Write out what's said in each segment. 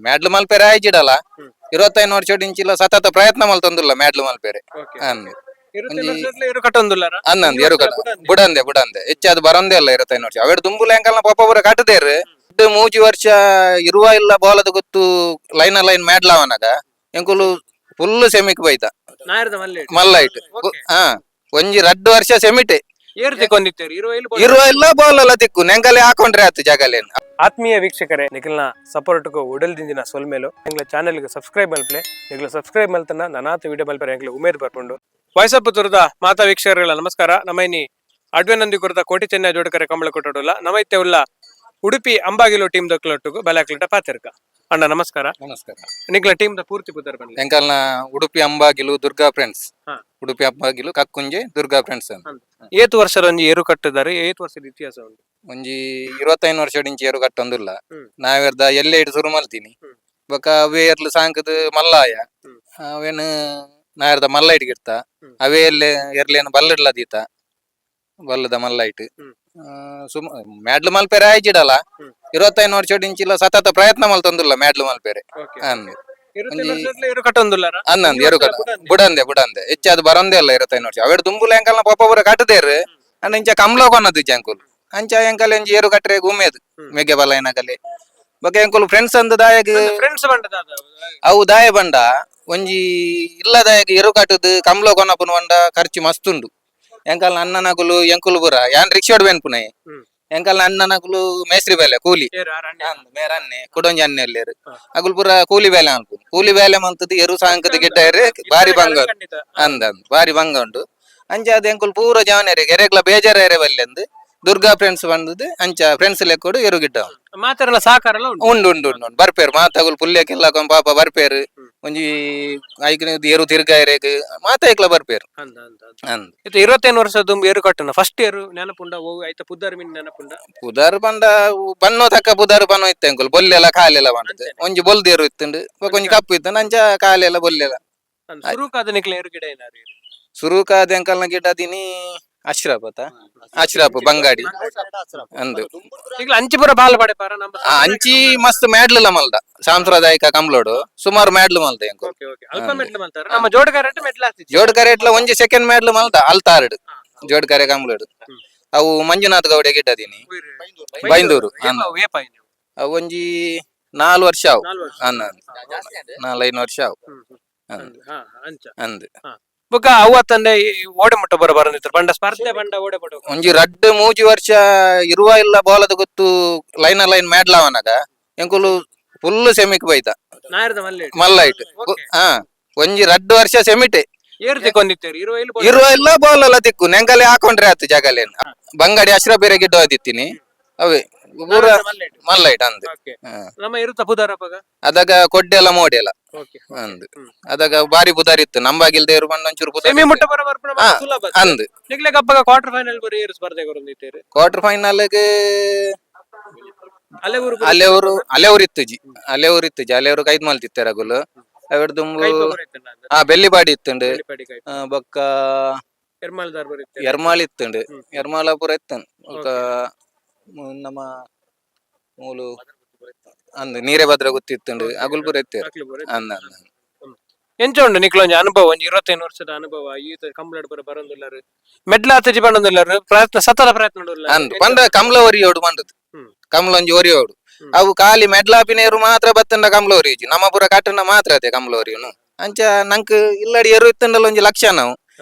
ಮ್ಯಾಡ್ಲು ಮಲ್ಪೆರೆ ಆಯ್ಜಿಡಲ್ಲ. 25 ವರ್ಷ ಇಂಚಿಲ್ಲ ಸತತ ಪ್ರಯತ್ನ ಮಲ್ತೊಂದುಲ್ಲ ಮ್ಯಾಡ್ಲು ಮಲ್ಪೆರೆ. ಅಂದ್. ಎರು ಕಟ್ಟೊಂದುಲ್ಲಾರ? ಅಂದಂದ್ ಎರು ಕಟ್ಟ ಬುಡಂದೆ ಬುಡಂದೆ ಹೆಚ್ಚಾದ್ ಬರಂದೆ ಅಲ್ಲ. 25 ವರ್ಷ ಅವೆಡ್ ದುಂಬುಲ ಎಂಕಲ್ನ ಪಾಪ ಪೂರ ಕಟ್ಟದೇರು. ಮೂಜಿ ವರ್ಷ ಇರುವ ಇಲ್ಲ ಬೋಲದ ಗೊತ್ತು ಲೈನ್ ಲೈನ್ ಮ್ಯಾಡ್ಲಾವನಾಗ ಎಂಕುಲು ಫುಲ್ ಸೆಮಿಕ್ ಬೈತ. ನಾಯರ್ದ ಮಲ್ಲೆ. ಮಲ್ಲೈಟ್. ಹಾ, ಒಂಜಿ ರಡ್ಡು ವರ್ಷ ಸೆಮಿಟೆ. ಏರ್ ತಿಕ್ಕೊಂದಿತ್ತೇರು ಇರುವ ಇಲ್ಲ? ಇರುವ ಇಲ್ಲ ಬೋಲಲ್ಲ ತಿಕ್ಕು ನೆಂಕಲೆ ಹಾಕೊಂಡ್ರೆ ಆತು ಜಾಗಲೇನು. ಆತ್ಮೀಯ ವೀಕ್ಷಕರೇ, ನಿಖಲ್ನ ಸಪೋರ್ಟ್ಗೂ ಉಡಲ್ದಿಂದಿನ ಸೊಲ್ಮೇಲು. ಎಂಗ್ಲ ಚಾನೆಲ್ಗೆ ಸಬ್ಸ್ಕ್ರೈಬ್ ಮಲ್ಪ್ಲೆ. ನಿಗ್ಲ ಸಬ್ಸ್ಕ್ರೈಬ್ ಮಲ್ತನ ನನಾತ ವಿಡಿಯೋ ಮಲ್ಪರೆ ಎಂಗ್ಲ ಉಮೇದ್ ಬರ್ಪುಂಡು. ವಾಯ್ಸಪ್ಪುತ್ತೂರದ ಮಾತಾ ವೀಕ್ಷಕರುಗಳ ನಮಸ್ಕಾರ. ನಮ್ಮ ಇನಿ ಅಡ್ವೆನಂದಿ ಕುರಿತ ಕೋಟಿ ಚೆನ್ನ ಜೋಡಕರೆ ಕಂಬಳ ಕೊಟ್ಟೋಡುಲ್ಲ. ನಮ್ಮ ಇತ್ತೆ ಉಲ್ಲ ಉಡುಪಿ ಅಂಬಾಗಿಲು ಟೀಮ್ ದಕ್ಲೊಟ್ಟುಗು ಬಲಾಕ್ಲಟ ಪಾತಿರ್ಕ. ಅಣ್ಣ, ನಮಸ್ಕಾರ. ನಮಸ್ಕಾರ. ನಿಗ್ಲ ಟೀಮ್ the ಪೂರ್ತಿ ಪುದರ್ ಬನ್ನಿ. ಎಂಕಲ್ನ ಉಡುಪಿ ಅಂಬಾಗಿಲು ದುರ್ಗಾ ಫ್ರೆಂಡ್ಸ್. ಉಡುಪಿ ಅಂಬಾಗಿಲು ಕಕ್ಕುಂಜೆ ದುರ್ಗಾ ಫ್ರೆಂಡ್ಸ್ ಅಂತ. ಏತು ವರ್ಷದ ಒಂಜಿ ಏರು ಕಟ್ಟಿದ್ದಾರೆ? ಏತು ವರ್ಷದ ಇತಿಹಾಸ ಉಂಟು? ಒಂಜಿ 25 ವರ್ಷ ಏರು ಕಟ್ಟೊಂದುಲ್ಲ. ನಾವೆರ್ದ ಎಲ್ಲೆ ಇಟ್ಟು ಶುರು ಮಲ್ತೀನಿ. ಬೊಕ ಅವೇ ಎರ್ಲು ಸಾಂಕದ ಮಲ್ಲಾಯ. ಅವೇನು ನಾಯರ್ದ ಮಲ್ಲ ಇಟ್ಗಿರ್ತ. ಅವೇ ಎಲ್ಲೆ ಎರ್ಲೇನು ಬಲ್ಲಿಡ್ಲ ದೀತ ಬಲ್ಲದ ಮಲ್ಲ ಇಟ್ಟು. ಸುಮ್ ಮ್ಯಾಡ್ಲು ಮಲ್ಪೆರೆ ಆಯ್ಜಿಡಲ್ಲ. 25 ವರ್ಷ ಇಂಚಿಲ್ಲ ಸತತ ಪ್ರಯತ್ನ ಮಲ್ತೊಂದುಲ್ಲ ಮ್ಯಾಡ್ಲು ಮಲ್ಪೆರೆ. ಅಂದ್. ಏರು ಕಟ್ಟೊಂದುಲ್ಲಾರ? ಅಂದಂದ್ ಎರು ಕಟ್ಟ ಬುಡಂದೆ ಬುಡಂದೆ ಹೆಚ್ಚಾದ್ ಬರಂದೆ ಅಲ್ಲ. 25 ವರ್ಷ ಅವೆಡ್ ದುಂಬುಲ ಎಂಕಲ್ನ ಪಾಪ ಪೂರ ಕಟ್ಟದೇರು. ಅಂಡ ಇಂಚ ಕಮ್ಲ ಕೊನದು ಜಂಕುಲು ಅಂಚ ಎಂಕಲ್ ಎಂಜಿ ಏರು ಕಟ್ರೆ ಗುಮ್ಮೇದು. ಮೆಗ್ಗೆ ಬಲ ಏನಕಲೆ ಬೊಕ ಎಂಕುಲು ಫ್ರೆಂಡ್ಸ್ ಅಂದ್ ದಾಯಗ್. ಫ್ರೆಂಡ್ಸ್ ಬಂಡದ? ಅವು ದಾಯ ಬಂಡ ಒಂಜಿ ಇಲ್ಲ ದಾಯಗ್ ಎರು ಕಟ್ಟದು ಕಮ್ಲ ಕೊನಪುನ ಬಂಡ ಖರ್ಚು ಮಸ್ತ್ ಉಂಡು. ಎಂಕಲ್ನ ಅಣ್ಣನಗುಲು ಎಂಕುಲು ಪೂರ ಯಾನ್ ರಿಕ್ಷಾಡ್ ಬೆನ್ಪುನೆ. ಎಂಕಲ್ನ ಅಣ್ಣನಗುಲು ಮೇಸ್ತ್ರಿ ಬೇಲೆ ಕೂಲಿ. ಅಂದ್ ಮೇರನ್ನೆ ಕುಡೊಂಜಿ ಅಣ್ಣೆ ಎಲ್ಲೇರು. ಅಗುಲು ಪೂರ ಕೂಲಿ ಬೇಲೆ ಅನ್ಪು ಕೂಲಿ ಬೇಲೆ ಮಂತದ್ದು ಎರು ಸಾಂಕದ ಗಿಡ್ಡ ಬಾರಿ ಬಂಗ ಅಂದ ಅಂದ್ ಬಾರಿ ಬಂಗ ಉಂಡು. ಅಂಚ ಅದು ಎಂಕುಲು ಪೂರ ಜವನರಿಗೆ ಎರೆಗ್ಲ ಬೇಜಾರ ಎರೆ ಬಲ್ಲೆಂದು ದುರ್ಗಾ ಫ್ರೆಂಡ್ಸ್ ಬಂದದ್ದು. ಅಂಚ ಫ್ರೆಂಡ್ಸ್ ಲೆಕ್ಕೋಡು ಎರು ಗಿಡ್ಡ. ಮಾತಾರಲ್ಲ ಸಹಕಾರ ಎಲ್ಲ ಉಂಟು? ಉಂಡು ಉಂಡು ಉಂಡು ಉಂಡು ಬರ್ಪೇರು ಮಾತಗುಲು ಪುಲ್ಯಕ್ಕೆಲ್ಲ ಪಾಪ ಬರ್ಪೇರು. ಒಂಜಿ ಐಕ್ನ ಎರು ತಿರ್ಗಾಯರೆಗ್ ಮಾತ ಐಕ್ಲ ಬರ್ಪೇರು. ಅಂದ ಅಂದ ಅಂದ. ಅಂದ್. ಇದು 25 ವರ್ಷ ದುಂಬು ಏರು ಕಟ್ಟನ ಫಸ್ಟ್ ಏರು ನೆನಪುಂಡ ಓ ಐತ ಪುದ್ದಾರ್ ಮೀನ್ ನೆನಪುಂಡ? ಪುದರ್ ಪಂಡ ಬಣ್ಣೋ ತಕ್ಕ ಪುದರ್ ಬಣ್ಣೋ ಇತ್ತು ಎಂಕುಲು ಬೊಲ್ಲೆಲ್ಲ ಕಾಲೆಲ್ಲ ಬಂಡದು. ಒಂಜಿ ಬೊಲ್ದೇರು ಇತ್ತುಂಡು ಬೊಕ ಒಂಜಿ ಕಪ್ಪು ಇತ್ತುಂಡು. ಅಂಚ ಕಾಲೆಲ್ಲ ಬೊಲ್ಲೆಲ್ಲ. ಸುರುಕಾದ ನಿಕ್ಲ ಏರು ಗಿಡ ಏನಾರು? ಸುರುಕಾದ ಎಂಕಲ್ನ ಗಿಡ ದಿನಿ ಅಶ್ರಫ್ ಅತ ಅಶ್ರಫ್ ಬಂಗಾಡಿ ಅಂದು. ನಿಕ್ಲ ಅಂಚಿಪುರ ಬಾಲ್ ಪಡೆಪಾರ ನಮ್ಮ. ಅಂಚಿ ಮಸ್ತ್ ಮ್ಯಾಡ್ಲಲ್ಲ ಮಲ್ದ ಸಾಂಪ್ರದಾಯಿಕ ಕಂಬ್ಲೋಡು ಸುಮಾರು ಮ್ಯಾಡ್ಲು ಮಲ್ದ ಎಂಕುಲು. ಓಕೆ ಓಕೆ, ಅಲ್ಪ ಮೆಟ್ಲು ಮಲ್ತಾರ. ನಮ್ಮ ಜೋಡಗಾರಟ್ ಮೆಟ್ಲು ಹಾಕ್ತಿದ್ವಿ. ಜೋಡ್ ಕರೆಟ್ಲ ಒಂಜಿ ಸೆಕೆಂಡ್ ಮ್ಯಾಡ್ಲು ಮಲ್ದ ಅಲ್ತಾರಡು ಜೋಡ್ ಕರೆ ಕಂಬ್ಲೋಡು. ಅವು ಮಂಜುನಾಥ್ ಗೌಡ ಗಿಡ್ಡ ದಿನಿ ಬೈಂದೂರು ಅಂದ್. ಅವು ಒಂಜಿ 4 ವರ್ಷ ಅವು. ನಾಲ್ ವರ್ಷ. ಅಂದ್ 4-5 ವರ್ಷ ಅವು. ಅಂದ್. ಅಂಚ. ಅಂದ್. ಬೊಕ್ಕ ಅವ್ವ ತಂದೆ ಓಡೆ ಮುಟ್ಟ ಬರ ಬರಂದಿತ್ತು ಬಂಡ ಸ್ಪರ್ಧೆ ಬಂಡ ಓಡೆ ಪಡ? ಒಂಜಿ ರಡ್ಡು ಮೂಜಿ ವರ್ಷ ಇರುವ ಇಲ್ಲ ಬೋಲದ ಗೊತ್ತು ಲೈನ್ ಲೈನ್ ಮ್ಯಾಡ್ಲಾವನಾಗ ಎಂಕುಲು ಫುಲ್ ಸೆಮಿಕ್ ಬೈತ. ನಾಯರ್ದ ಮಲ್ಲೆ. ಮಲ್ಲೈಟ್. ಹಾ, ಒಂಜಿ ರಡ್ಡು ವರ್ಷ ಸೆಮಿಟೆ. ಏರು ತಿಕ್ಕೊಂದಿತ್ತೇರು ಇರುವ ಇಲ್ಲ? ಇರುವ ಇಲ್ಲ ಬೋಲಲ್ಲ ತಿಕ್ಕು ನೆಂಕಲೆ ಹಾಕೊಂಡ್ರೆ ಆತು ಜಾಗಲೇನು ಬಂಗಾಡಿ ಅಶ್ರ ಬೇರೆ ಗಿಡ್ಡ ಓದಿತ್ತೀನಿ ಅವೇ ಪೂರ ಮಲ್ಲೈಟ್ ಅಂದ್. ಹಾ. ನಮ್ಮ ಇರು ತಪ್ಪುದಾರಪ್ಪಗ. ಅದಾಗ ಕೊಡ್ಡೆಲ್ಲ ಮೋಡೆಲ್ಲ. ಓಕೆ. ಅಂದ್. ಅದಾಗ ಬಾರಿ ಬುದಾರ್ ಇತ್ತು ನಂಬಾಗಿಲ್ದೆ ಇರು ಬಣ್ಣ ಒಂಚೂರು ಬುದಾರ್ ಸೆಮಿ ಇತ್ತು. ಮುಟ್ಟ ಬರ ಬರ್ಪುನ ಸುಲಭ. ಅಂದ್. ನಿಕ್ಲೆ ಕಪ್ಪಗ ಕ್ವಾರ್ಟರ್ ಫೈನಲ್ ಬರಿ ಏರು ಸ್ಪರ್ಧೆ ಕೊರೊಂದಿತ್ತೇರು? ಕ್ವಾರ್ಟರ್ ಫೈನಲ್ ಅಲ್ಲೇ ಊರು. ಅಲ್ಲೇವರು ಅಲ್ಲೇವರು ಇತ್ತುಜಿ ಅಲ್ಲೇವರು ಇತ್ತುಜಿ ಅಲ್ಲೇವರು ಕೈದ್ ಮಲ್ತಿತ್ತಾರೆ ಅಗುಲು ಅವೆಡ್ ದುಂಬು. ಆ ಬೆಲ್ಲಿಪಾಡಿ ಇತ್ತುಂಡು. ಬೊಕ್ಕ ಎರ್ಮಾಲ್ದಾರ್ ಬರುತ್ತೆ. ಎರ್ಮಾಲ್ ಇತ್ತುಂಡು. ಎರ್ಮಾಲಪುರ ಇತ್ತುಂಡು. ಬೊಕ್ಕ ನಮ್ಮ ಮೂಲು ಅಂದ್ ನೀರೇಭದ್ರ ಗೊತ್ತಿತ್ತುಂಡು ಅಗುಲ್ಪುರ ಇತ್ತೇರು. ಅಂದ ಅಂದ. ಎಂಚ ಉಂಡು ನಿಕ್ಲ ಒಂಜಿ ಅನುಭವ? ಒಂಜಿ 25 ವರ್ಷದ ಅನುಭವ ಈತ ಕಂಪ್ಲೇಂಟ್ ಬರ ಬರಂದುಲ್ಲಾರು ಮೆಡ್ಲ ಆತಜಿ ಬಂಡೊಂದುಲ್ಲಾರು ಪ್ರಯತ್ನ ಸತತ ಪ್ರಯತ್ನ ಉಂಡುಲ್ಲ. ಅಂದ್ ಪಂಡ ಕಮ್ಲ ಒರಿಯೋಡು ಪಂಡದು. ಕಮ್ಲ ಒಂಜಿ ಒರಿಯೋಡು. ಅವು ಖಾಲಿ ಮೆಡ್ಲಾಪಿನೇರು ಮಾತ್ರ ಬತ್ತಂಡ ಕಮ್ಲ ಒರಿಯುಜಿ. ನಮ್ಮ ಪುರ ಕಟ್ಟಂಡ ಮಾತ್ರ ಅದೇ ಕಮ್ಲ ಒರಿಯುನು. ಅಂಚ ನಂಕ್ ಇಲ್ಲಡಿ ಎರು ಇತ್ತಂಡಲ ಒಂಜಿ ಲಕ್ಷ ನಾವು.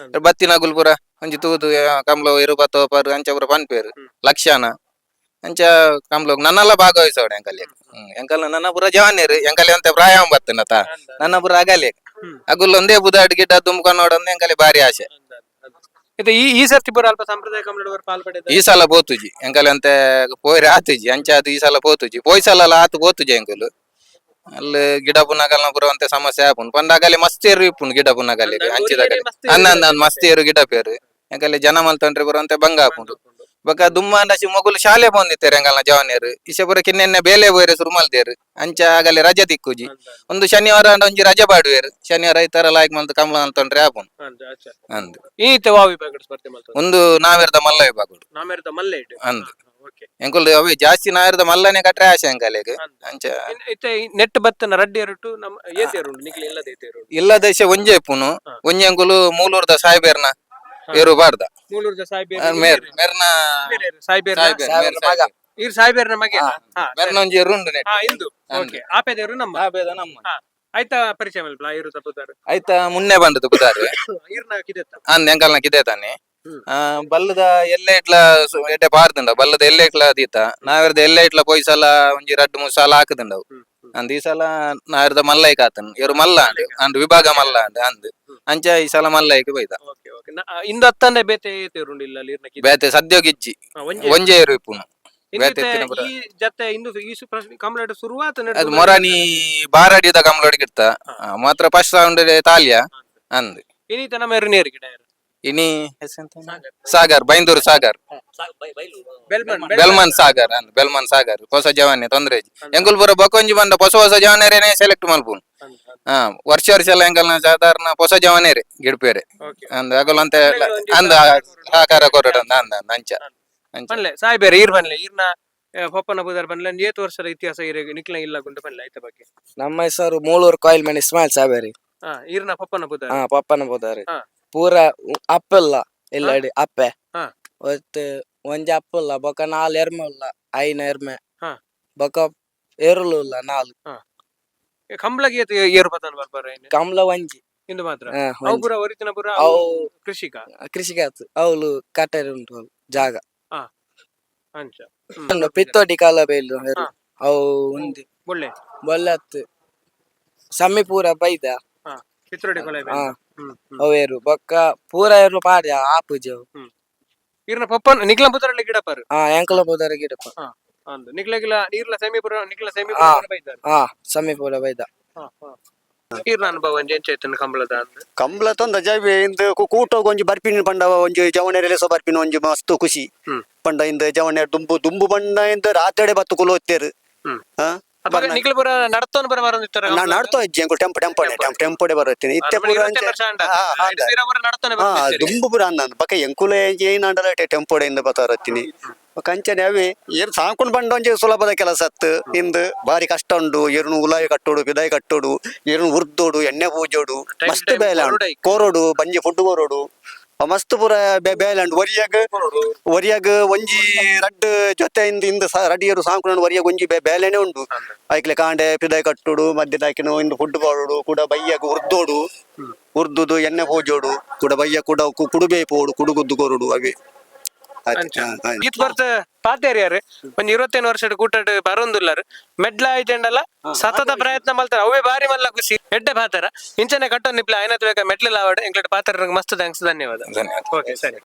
ಬತ್ತಿನ ಗುಲ್ಪುರ ಒಂಜಿ ತೂದು ಕಮ್ಲ ಎರು ಬತ್ತೋ ಪರು ಅಂಚ ಪುರ ಪನ್ಪೇರು. ಲಕ್ಷಣ ಅಂಚ ಕಮ್ಲ ನನ್ನೆಲ್ಲ ಭಾಗವಹಿಸೋಡು ಎಂಕಲ್ಲಿ ಎಂಕಲ್ ನನ್ನ ಪುರ ಜವಾನೇರು ಎಂಕಲ್ಲಿ ಅಂತೆ ಪ್ರಾಯ ಬತ್ತಂಡತ ನನ್ನ ಪುರ ಅಗಲಿ. ಅಗುಲ್ ಒಂದೇ ಬುದಾಡ್ ಗಿಡ್ಡ ದುಮ್ಕೊನ್ನೋಡಂದು ಎಂಕಲ್ಲಿ ಬಾರಿ ಆಸೆ. ಇದು ಈ ಈ ಸರ್ತಿ ಪೂರ ಅಲ್ಪ ಸಂಪ್ರದಾಯ ಕಂಪ್ಲೇಂಟ್ ಬರ ಪಾಲ್ ಪಡೆದ. ಈ ಸಲ ಪೋತುಜಿ ಎಂಕಲ್ ಅಂತೆ ಪೋಯ್ರೆ ಆತುಜಿ. ಅಂಚ ಅದು ಈ ಸಲ ಪೋತುಜಿ. ಪೋಯ್ ಸಲ ಆತು ಪೋತುಜಿ ಎಂಕುಲು. ಅಲ್ಲಿ ಗಿಡ ಪುನಗಲ್ನ ಪುರ ಅಂತೆ ಸಮಸ್ಯೆ ಆಪುಂಡು ಪಂಡ ಅಗಲಿ ಮಸ್ತ್ ಏರು ಇಪ್ಪುಂಡು ಗಿಡ ಪುನಗಲಿ ಅಂಚಿದಗಲಿ ಅನ್ನ ಅಂದ ಮಸ್ತ್ ಏರು ಗಿಡ ಪೇರು ಎಂಕಲ್ಲಿ ಜನ ಮಲ್ತಂಡ್ರೆ ಪುರ ಅಂತೆ ಬಂಗ ಆಪುಂಡು. ಬೊಕ ದುಮ್ಮಾಂಡಸಿ ಮೊಗುಲು ಶಾಲೆ ಪೋಂದಿತ್ತಾರೆ ಎಂಕಲ್ನ ಜವಾನಿಯರು ಇಸೆ ಪುರ ಕಿನ್ನೆನ್ನೆ ಬೇಲೆ ಬೋಯ್ರೆ ಸುರು ಮಲ್ತೇರು. ಅಂಚ ಆಗಲಿ ರಜೆ ತಿಕ್ಕುಜಿ. ಒಂದು ಶನಿವಾರ ಅಂಡ ಒಂಜಿ ರಜೆ ಬಾಡುವೇರು. ಶನಿವಾರ ಐತಾರ ಲಾಯ್ಕ್ ಮಲ್ತು ಕಮಲ ಅಂತಂಡ್ರೆ ಆಪುಂಡು ಅಂದ್. ಈ ವಾ ವಿಭಾಗ ಸ್ಪರ್ಧೆ ಮಲ್ತದ? ಒಂದು ನಾವೆರ್ದ ಮಲ್ಲ ವಿಭಾಗ. ನಾಮೆರ್ದ ಮಲ್ಲೆ ಇಟ್ಟು. ಅಂದ್. Okay. ಎಂಕುಲ್ ಅವೇ ಜಾಸ್ತಿ ನಾಯರ್ದ ಮಲ್ಲನೆ ಕಟ್ರೆ ಆಸೆ ಅಂಕಲೆಗ್. ಅಂಚ. ಇತ್ತೆ ಈ ನೆಟ್ ಬತ್ತನ ರಡ್ಡಿ ಎರಟು ನಮ್ಮ ಏತೇರು ಉಂಡು ನಿಕ್ಲೆ ಇಲ್ಲದ ಏತೇರು ಉಂಡು? ಇಲ್ಲ ದೇಶ ಒಂಜೆ ಇಪ್ಪುನು. ಒಂಜೆ ಅಂಕುಲು ಮೂಲೂರ್ದ ಸಾಯ್ಬೇರ್ನ ಏರು ಬಾರ್ದ. ಮೂಲೂರ್ದ ಸಾಯ್ಬೇರ್? ಮೇರ್ ಮೇರ್ನ. ಸಾಯ್ಬೇರ್. ಸಾಯ್ಬೇರ್, ಮೇರ್. ಮಗ. ಇರ್ ಸಾಯ್ಬೇರ್ನ ಮಗೆ. ಮೇರ್ನ ಒಂಜಿ ಎರುಂಡು ನೆಟ್. ಇಂದು ಓಕೆ, ಆಪೆದೇರು ನಮ್ಮ. ಆಪೆದ ನಮ್ಮ. ಆಯ್ತಾ, ಪರಿಚಯ ಮಲ್ಪ ಇರು ತಪ್ಪುದಾರು. ಆಯ್ತಾ, ಮುನ್ನೆ ಬಂದದ್ದು ಬುದಾರು. ಇರ್ನ ಕಿದೆತ್ತ? ಅಂದ್ ಎಂಕಲ್ನ ಕಿದೆ ತಾನೆ. ಬಲ್ಲದ ಎಲ್ಲೆ ಇಟ್ಲ ಎಡ್ಡೆ ಪಾರ್ದುಂಡ, ಬಲ್ಲದ ಎಲ್ಲೆ ಇಟ್ಲ ದೀತ, ನಾವೆರ್ದ ಎಲ್ಲೆ ಇಟ್ಲ ಪೋಯಿ ಸಲ ಒಂಜಿ ರಡ್ಡ್ ಮೂರು ಸಾಲ ಹಾಕುದುಂಡವು. ಅಂದ್ ಈ ಸಲ ನಾವೆರ್ದ ಮಲ್ಲೈಕ್ ಆತನ್, ಇವರು ಮಲ್ಲ ಅಂಡ್ ಅಂದ್ ವಿಭಾಗ ಮಲ್ಲ ಅಂಡ್ ಅಂದ್ ಅಂಚ ಈ ಸಲ ಮಲ್ಲೈಕ್ ಬೈದ. ಓಕೆ ಓಕೆ, ಇಂದು ಅತ್ತಂದೆ ಬೇತೆ ಏತೇರು ಉಂಡು ಇಲ್ಲ ಇರ್ನ ಕಿದೆ? ಬೇತೆ ಸದ್ಯೋಗಿಜ್ಜಿ. ಒಂಜೆ. ಒಂಜೇ ಏರು ಇಪ್ಪುನು ಇಂದು ಬೇತೆ ಇತ್ತೆ ಇತ್ತಿನ ಪುರ. ಈ ಜತೆ ಇಂದು ಈ ಕಂಪ್ಲೇಂಟ್ ಶುರುವಾತ. ಅದು ಮೊರಾನಿ ಬಾರಾಡಿದ ಕಮ್ಲೋಡಿಗಿರ್ತ ಮಾತ್ರ ಫಸ್ಟ್ ರೌಂಡ್ ತಾಲಿಯ ಅಂದ್. ಇನ್ನೀತ ನಮ್ಮ ಎರು ನೇರು ಗಿಡ. ಇನಿ ಹೆಸ್ರೆಂತ? ಸಾಗರ್, ಬೈಂದೂರು ಸಾಗರ್. ಬೆಲ್ಮನ್. ಬೆಲ್ಮನ್ ಸಾಗರ್ ಅಂದ್, ಬೆಲ್ಮನ್ ಸಾಗರ್ ಹೊಸ ಜವಾನೆ, ತೊಂದ್ರೆ ಇಜ್ಜಿ. ಎಂಕುಲ್ ಪೂರ ಬೊಕೊಂಜಿ ಬಂದ ಹೊಸ ಹೊಸ ಜವಾನೇರೇನೆ ಸೆಲೆಕ್ಟ್ ಮಲ್ಪುನು. ವರ್ಷ ವರ್ಷ ಎಲ್ಲ ಎಂಕಲ್ನ ಸಾಧಾರಣ ಹೊಸ ಜವಾನೇರೆ ಗಿಡ್ಪೇರೆ. ಓಕೆ. ಅಂದ್ ಅಗಲ್ ಅಂತ ಅಂದ ಸಹಕಾರ ಕೊರಡು ಅಂದ ಅಂದ ಅಂದ ಅಂಚ ಅಂಚ. ಪನ್ಲೆ ಸಾಯ್ಬೇರೆ, ಈರ್ ಬನ್ಲೆ, ಈರ್ನ ಪಪ್ಪನ ಬುದಾರ್ ಬನ್ಲೆ, ಏತ್ ವರ್ಷದ ಇತಿಹಾಸ ಇರೆಗ್ ನಿಕ್ಲ ಇಲ್ಲ ಗುಂಡು ಪನ್ಲೆ ಆಯ್ತ ಬಗ್ಗೆ. ನಮ್ಮ ಹೆಸರು ಮೂಳೂರು ಕಾಯಿಲ್ ಮನೆ ಇಸ್ಮಾಯಿಲ್ ಸಾಬೇರಿ. ಈರ್ನ ಪಪ್ಪನ ಬುದಾರ್? ಪಪ್ಪನ ಬೋದಾರಿ. ಪೂರ ಅಪ್ಪಲ್ಲ ಇಲ್ಲ ಅಪ್ಪೆ. ಒತ್ತು ಒಂಜಿ ಅಪ್ಪಲ್ಲ, ಬೊಕ ನಾಲ್ ಎರ್ಮೆ ಉಲ್ಲ, ಐನ ಎರ್ಮೆ. ಬೊಕ ಎರುಲು ಉಲ್ಲ ನಾಲ್. ಕಂಬ್ಳಗೆ ಏತ್ ಏರು ಪತನ ಬರ್ಬಾರ? ಕಮ್ಲ ಒಂಜಿ. ಇಂದು ಮಾತ್ರ? ಒಂಜಿ. ಅವು ಪೂರ ಒರಿತಿನ ಪೂರ? ಅವು ಕೃಷಿಕ. ಕೃಷಿಗಾತು ಅವಳು ಕಟ್ಟರೆ ಉಂಟು ಅವ್ಲು ಜಾಗ. ಅಂಚ. ಉಂಡು, ಪಿತ್ತೋಟಿ ಕಾಲ ಬೈಲು ಎರು. ಅವು ಉಂದು. ಒಳ್ಳೆ. ಬೊಲ್ಲತ್ತು ಸಮಿ ಪೂರ ಬೈದ. ಪಿತ್ರೋಡಿ ಕೊಲೆ. ಹಾ. ಅವು ಏರು ಬೊಕ್ಕ ಪೂರ ಏರು ಪಾಡ್ಯ ಆಪುಜಿ ಅವು. ಈರ್ನ ಪಪ್ಪನ ನಿಕ್ಲ ಪುದರಲ್ಲಿ ಗಿಡಪಾರು? ಎಂಕಲ ಬೋದಾರ ಗಿಡಪ್ಪ. ಅಂದು ನಿಕ್ಲಗಿಲ ನೀರ್ಲ ಸೆಮಿ ಪುರ, ನಿಕ್ಲ ಸೆಮಿ ಪುರ ಬೈದಾರ. ಸಮಿ ಪೂರ ಬೈದ. ಈರ್ನ ಅನುಭವ ಒಂಜಿ ಎಂಚ ಐತನ ಕಂಬಳದ ಅಂದ್? ಕಂಬ್ಲ ತೊಂದ ಜೈವೆ ಇಂದು ಕೂಟೋಗ್ ಒಂಜಿ ಬರ್ಪಿನ ಪಂಡ ಒಂಜಿ ಜವಣೆರೆಲೆ ಸೊ ಬರ್ಪಿನ ಒಂಜಿ ಮಸ್ತ್ ಖುಷಿ. ಪಂಡ ಇಂದ ಜವಣೆರ್ ದುಂಬು ದುಂಬು ಬಂಡ ಇಂದ ರಾತ್ರಿಡೆ ಬತ್ತು ಕುಲು ಹೋಗ್ತೇರು. ಅಪಗ ನಿಕ್ಲ ಪುರ ನಡ್ತೋನ್ ಪುರ ಬರೋದಿತ್ತರ? ನಾ ನಡ್ತೋ ಇಜ್ಜಿ, ಅಂಕುಲ್ ಟೆಂಪೋ ಟೆಂಪೋಡೆ ಟೆಂಪೋ ಟೆಂಪೋಡೆ ಬರುತ್ತೀನಿ ಇತ್ತೆ ಪೂರ ಅಂಚೆ. ಹಾ, ಅಂದ. ದುಂಬು ಪೂರ ಅಂದ ಬಕ ಎಂಕುಲೆ ಏನಾಂಡಲ ಟೆಂಪೋಡೆ ಇಂದ ಬತ್ತಾರತ್ತೀನಿ. ಬೊಕ ಅಂಚನೆ ಅವೇ ಏರ್ ಸಾಂಕೊಂಡು ಬಂಡ ಒಂಜಿ ಸುಲಭದ ಕೆಲಸ ಅತ್ತು ಇಂದು, ಬಾರಿ ಕಷ್ಟ ಉಂಡು. ಏರುನು ಉಲಾಯಿ ಕಟ್ಟೋಡು, ಪಿದಾಯಿ ಕಟ್ಟೋಡು, ಏರುನು ಉರ್ದೋಡು, ಎಣ್ಣೆ ಪೂಜೋಡು. ಟೈಮ್ ಮಸ್ತ್ ಟೈಮ್ ಬೇಲೆ ಉಂಡು. ಕೊರೊಡು ಐಕ್. ಕೋರೋಡು, ಬಂಜಿ ಫುಡ್ ಕೋರೋಡು, ಮಸ್ತ್ ಪೂರ ಬೇಲೆ ಉಂಡು. ಒರಿಯಾಗ ಒರಿಯಾಗ ಒಂಜಿ ರಡ್ಡ್ ಜೊತೆ ಇಂದ ಇಂದ ರಡಿಯರು ಸಾಂಕುನ ಒರಿಯಾಗ ಒಂಜಿ ಬೇಲೆನೆ ಉಂಡು. ಐಕ್ಲೆ ಕಾಂಡೆ ಪಿದಾಯಿ ಕಟ್ಟೋಡು, ಮಧ್ಯದ ಹಾಕಿನ ಇಂದು ಫುಡ್ ಪಾಡೋಡು, ಕೂಡ ಬಯ್ಯಾಗ ಉರ್ದೋಡು, ಉರ್ದುದು ಎಣ್ಣೆ ಪೂಜೋಡು, ಕೂಡ ಬಯ್ಯ ಕೂಡ ಕುಡುಬೇ ಪೋಡು, ಕುಡುಗುದ್ದು ಕೋರೋಡು ಅವೇ ಆಯ್ತು. ಅಂಚ. ಆಯ್ತು. ಈತ್ ಬರ್ತ ಪಾತೇರಿ ಯಾರು ಒಂಜಿ 25 ವರ್ಷದ ಕೂಟಡ್ ಬರೊಂದುಲ್ಲಾರು, ಮೆಡ್ಲ ಆಯ್ತಂಡಲ್ಲ ಸತತ ಪ್ರಯತ್ನ ಮಲ್ತಾರ, ಅವೇ ಬಾರಿ ಮಲ್ಲ ಖುಷಿ. ಎಡ್ಡೆ ಪಾತರ ಇಂಚನೆ ಕಟ್ಟೊಂದು ನಿಪ್ಲೆ ಆಯ್ನತ್ ಬೇಕ ಮೆಡ್ಲ ಲಾವಡ್. ಎಂಕ್ಲೆಟ್ ಪಾತ್ರ ಮಸ್ತ್ thanks, ಧನ್ಯವಾದ. ಧನ್ಯವಾದ. ಓಕೆ, ಸರಿ.